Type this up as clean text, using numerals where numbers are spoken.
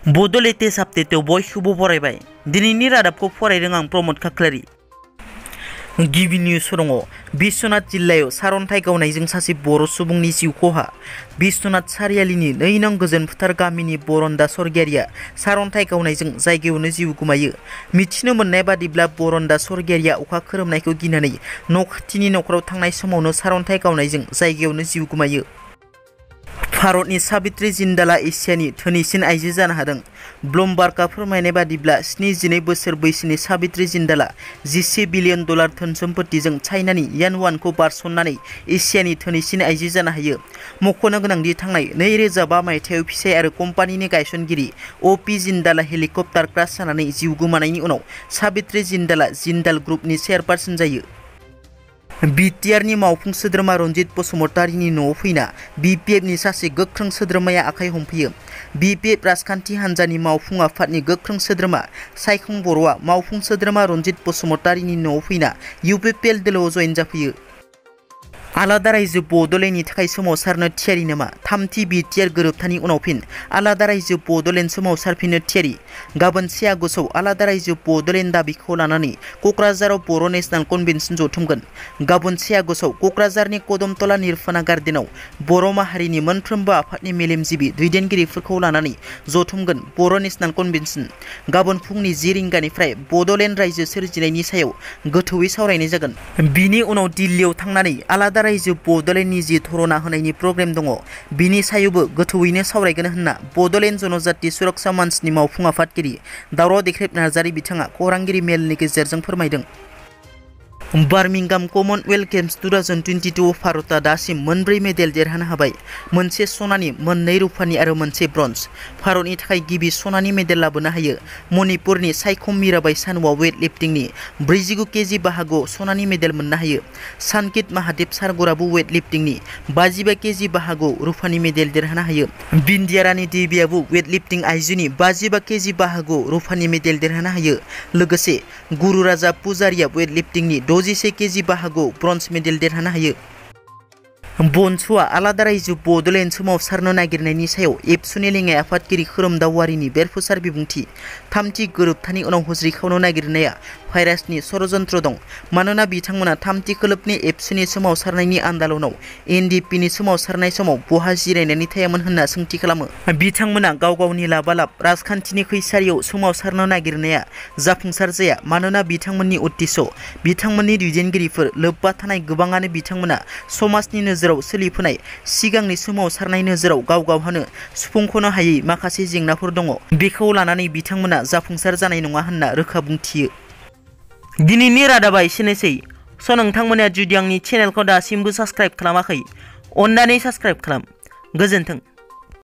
बड' लेटेस्ट आपडेटआव बयखौबो बरायबाय। दिनैनि रादाबखौ फरायदों आं प्रमद खाख्लारि। गिबि निउस दङ। बिश्वनाथ जिल्लायाव सारन्थाइ गावनायजों सासे बर' सुबुंनि जिउ खहा। बिश्वनाथ सारियालिनि 2 नं गोजोन फोथार गामिनि बरन्दा सरगियारिया सारन्थाइ गावनायजों जायगायावनो जिउ गोमायो। मिथिनो मोननाय बादिब्ला बरन्दा सरगियारिया अखा खोरोमनायखौ गिनानै न' खाथिनि न'खराव थांनाय समावनो सारन्थाइ गावनायजों जायगायावनो जिउ गोमायो। भारतनि साबित्री जिन्दालआ एसियानि धोनिसिन आइजो जानो हादों। ब्लुमबार्गआ फोरमायनाय बादिब्ला 72 बोसोर बैसोनि साबित्री जिन्दालआ $10 बिलियन धोन सम्पथिजों चाइनानि यानवानखौ बारसननानै एसियानि धोनिसिन आइजो जानो हायो। मख'नो गोनांदि थांनाय 2005 मायथाइयाव फिसाय आरो कम्पानिनि गायसनगिरि अ.पि. जिन्दालआ हेलिकप्टार क्रास जानानै जिउ गोमानायनि उनाव साबित्री जिन्दालआ जिन्दाल ग्रुपनि चेयारपारसन जायो। बिटिआरनि मावफुं सोद्रोमा रन्जित बसुमतारीनि न'आव फैना बिपिएफनि सासे गोख्रों सोद्रोमाया आखाइ हमफैयो। बिपिएफ राजखान्थि हान्जानि मावफुं आफादनि गोख्रों सोद्रोमा सायखं बर'आ मावफुं सोद्रोमा रन्जित बसुमतारीनि न'आव फैना इउपिपिएल दोलोआव जयेन जाफैयो। आलादा रायजो बड'लेण्डनि थाखाय सोमावसारनो थियारि नामा? थामथि बिटिआर गोरोबथानि उनाव फिन आलादा रायजो बड'लेण्ड सोमावसारफिननो थियारि। गाबोन 1 आगस्टआव आलादा रायजो बड'लेण्ड दाबिखौ लानानै क'क्राझाराव बर' नेशनेल कनभेनसन जथुमगोन। गाबोन 1 आगस्टआव क'क्राझारनि कदमतला निरफाना गार्डेनाव बर' माहारिनि मोनफ्रोमबो आफादनि मेलेमजिबि दैदेनगिरिफोरखौ लानानै जथुमगोन बर' नेशनेल कनभेनसन। गाबोन फुंनि 10 रिंगानिफ्राय बड'लेण्ड रायजो सोरजिनायनि सायाव गोथौयै सावरायनाय जागोन। बिनि उनाव दिल्लीयाव थांनानै आलादा रायजो बड'लेण्डनि जि धरना होनायनि प्रग्राम दङ बिनि सायावबो गोथौयैनो सावरायगोन होनना बड'लेण्ड जनजाति सुरक्षा मन्चनि मावफुं आफादगिरि दावराव देख्रेब नार्जारि बिथाङा खौरांगिरि मेलनि गेजेरजों फोरमायदों। बार्मिंगाम कमनवेल्थ गेम्स 2022 भारतआ दासिम 4 मेडेल देरहानो हाबाय। मोनसे सनानि, 2 रुफानि आरो 1 ब्रन्ज। भारतनि थाखाय गिबि सनानि मेडेल लाबोनो हायो। मणिपुरनि साइखम मीराबाई सानुआ वेट लिफ्टिंनि 49 केजि बाहागोआव सनानि मेडेल मोननो हायो। सानकित महादेव सारगराबो वेट लिफ्टिंनि 55 केजि बाहागोआव रुफानि मेडेल देरहानो हायो। बिन्दिया रानी देवीआबो वेट लिफ्टिं आइजोनि 55 केजि बाहागोआव रुफानि मेडेल देरहानो हायो। लोगोसे गुरु राजा पुजारीआ वेट लिफ्टिंनि 61 केजि बाहागोआव ब्रन्ज मेडेल देरहानो हायो। बनसुआ आलादा रायजो बड'लेण्ड सोमावसारनो नागिरनायनि सायाव एबसुनि लेङाइ आफादगिरि खोरोमदावआरिनि बेरफुसार बिबुंथि। थामथि गोरोबथानि उनाव होज्रिखावनो नागिरनाया भाइरासनि षड़यन्त्र दं। मानोना बिथांमोना थामथि खोलोबनि एबसुनि सोमावसारनायनि आन्दालनाव एनडिपिनि सोमावसारनाय समाव बहा जिरायनानै थायामोन होनना सोंथि खालामो। बिथांमोना गाव गावनि लाबालाब राजखान्थिनि खैसारियाव सोमावसारनो नागिरनाया जाफुंसार जाया। मानोना बिथांमोननि उद्देश्य, बिथांमोननि दैदेनगिरिफोर लोब्बा थानाय गोबाङानो बिथांमोना समाजनि नोजोराव सोलिफुनाय सिगांनि सोमावसारनाय नोजोराव गाव गावहानो सुफुंख'नो हायै माखासे जेंनाफोर दङ। बेखौ लानानै बिथांमोना जाफुंसार जानाय नङा होनना रोखा बुंथियो। दिनैनि रादाबा एसेनोसै। नोंथांमोना जुदि आंनि चेनेलखौ दासिमबो साबस्क्राइब खालामाखै, अन्नानै साबस्क्राइब खालाम। गोजोन्थों।